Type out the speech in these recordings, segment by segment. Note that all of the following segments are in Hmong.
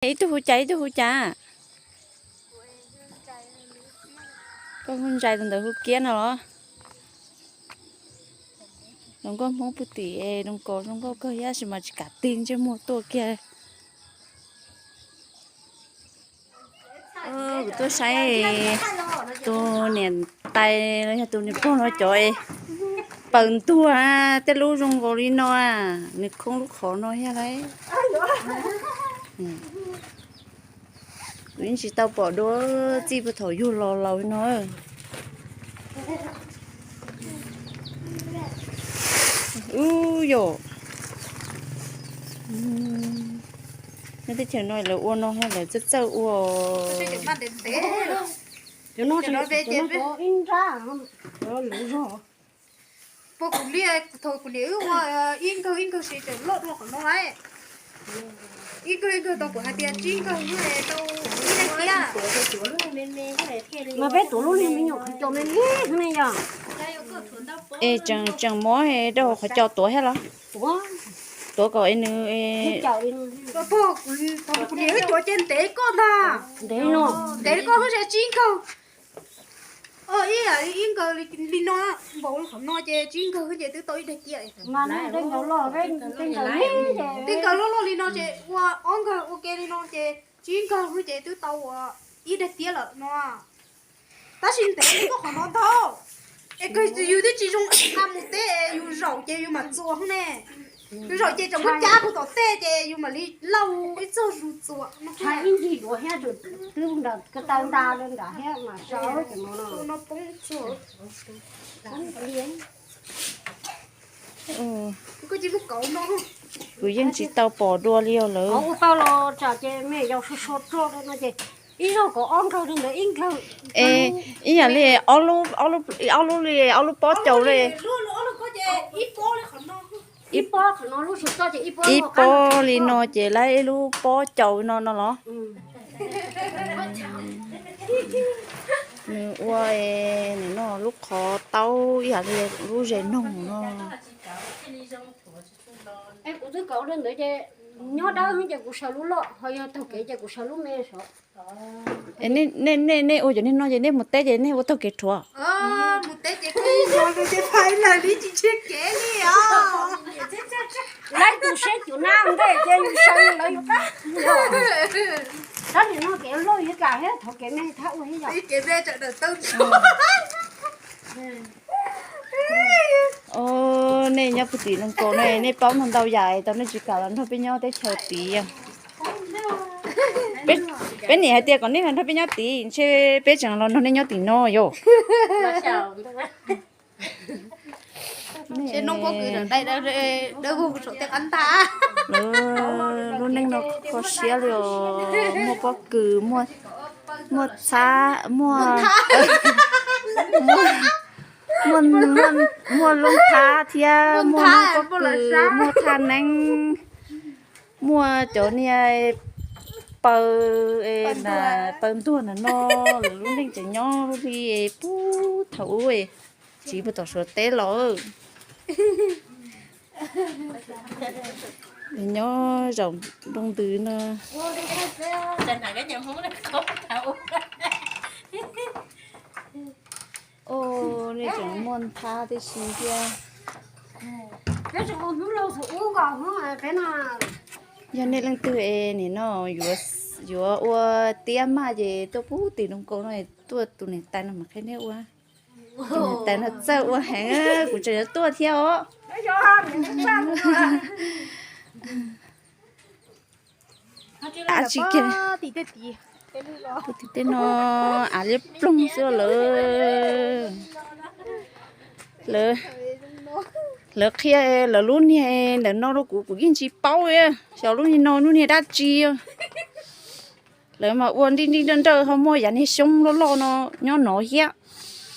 Ib tug hu cas ib tug hu cas? Koj hu ntsais tus ntawd hu kiab no los? Hluas nkauj Hmoob puag tim zoo nkauj zoo nkauj kawg thiab tab sis mas tsis kam tig ntsej muag tuaj kiag. Kuv tuaj saib tus niam tais los yog tus niam pog no cov paws ntuag tej lub zoo nkaus li no, nws khoob lub qhov no thiab lauj. Kuv yeej tsis tau pom dua txij puag thaum yug los laus li no. Ub yom, nyob teb chaws no lawv ua no lawv txawj txawj ua. Pog kuv li, thaum kuv niam wb ua ib nkawg ib nkawg siv tseem loj dua qhov no lawm. Ib nkawg ib nkawg tau kuv hais tias tsib nkawg xwb tau ib daim tiab. Mas peb tuav lub niag me nyuam qhov cos me me xwb ne yog. Es tseem tseem muab rau qhov cos tuav thiab los? Tuav kom nws, thaum kuv niam wb tuav ces ntev koj ntag. Ntev koj xwb ces tsib nkawg. Ib yam li ib nkawg li no, npaum li qhov no ces tsib nkawg xwb ces twb tau ib daim tiab. Tej nkawg loj loj li no ces ua ob nkawg ua ke li no ces tsib nkawg xwb ces twb tau ua ib daim tiab lawm no. Tab sis ntev koj qhov no ntag. Es kawg yus twb tsis zoo qha mus teb es yus zaum ces yus mam txuas xwb ne. Yus zaum ces tseem muab cab puag tom tej ces yus mam li lauj ib txog zus txuas no. Ib ncig duav thiab twb nram ko taw nta nram thiab mas sawv ces no poob txog. Kuv yeej tsis tau pom dua li os lawm. Ua tau los tsam ces me yau so so roj no ces ib zaug kom ob nkawg li ntawd ib nkawg. Es ib yam li ob lub, ob lub li, ob lub pob caus li. Ib pob li no ces lawv ib lub pob caus no no los? Nws ua, nws no lub qhov taub ib yam li lub zes noog no. Kuv twb kaus li ntawd ces nyob dawb ces kuv sawv lub loj, ho yog taug kev ces kuv sawv lub me saud. Nej, nej ua cov niag no ces nej mus teb ces nej ua taug kev rhuav? Lawv tus seb cuv nab ntej ces yus sawv lawv yus qab. Tab sis no kev loj yuav kam thiab, thov kev me thab ua thiab yom. Nej nyob puag tim Looj Kaus no nej paub ntau ntau yam es tau nej tsis kam los nrog peb nyob teb chaws tid. Peb niam hais tias kom nej los nrog peb nyob tid, ntshe peb tseem los nrog nej nyob tim no yom. Lub neej no kho siab li os, muaj pob kws, muaj txhab, muaj, muaj lub thab thiab muaj pob kws, muaj thaj neeb, muaj cov niag paws, paws ntuag ntawm no, lub neej tseem nyob li puag thaum ub txiv puag tom Suav teb los. Nyob zaum npoo ntws no. Nej tseem muaj nthab tib si thiab. Yog nej leej twg es nim no yuav ua tiab maj ces tuaj puag tim Looj Kaus no, tuaj tus niam tais no mam qhia nej ua. Tus niam tais no txawj ua heev, kuv tseem yuav tuaj thiab os. Ab tsi kiag, puag tim tej no av liab ploog xwb lawm. Lawv qhia lawv lub niag ntawm no rau kuv, kuv yeej tsis paub li. Xyov lub niag no lub niag dab tsi. Lawv mas ua nrij nrij nrawj nrawj, ho muaj yav niag xyoob loj loj no nyob no thiab,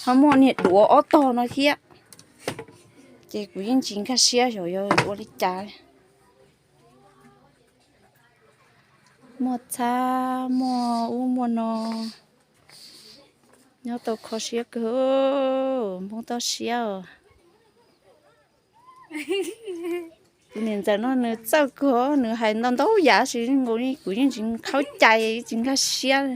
ho muaj niag duav ob tog no thiab. Ces kuv yeej tsis nkag siab xyov yuav ua li cas. Muaj txhab muaj ub muaj no, nyob tau kho siab kawg, Hmoob toj siab os. Tus niam ntxawm no nws txawj kawg, nws hais ntau ntau yam tab sis kuv yeej tsis khaub cai, tsis nkag siab.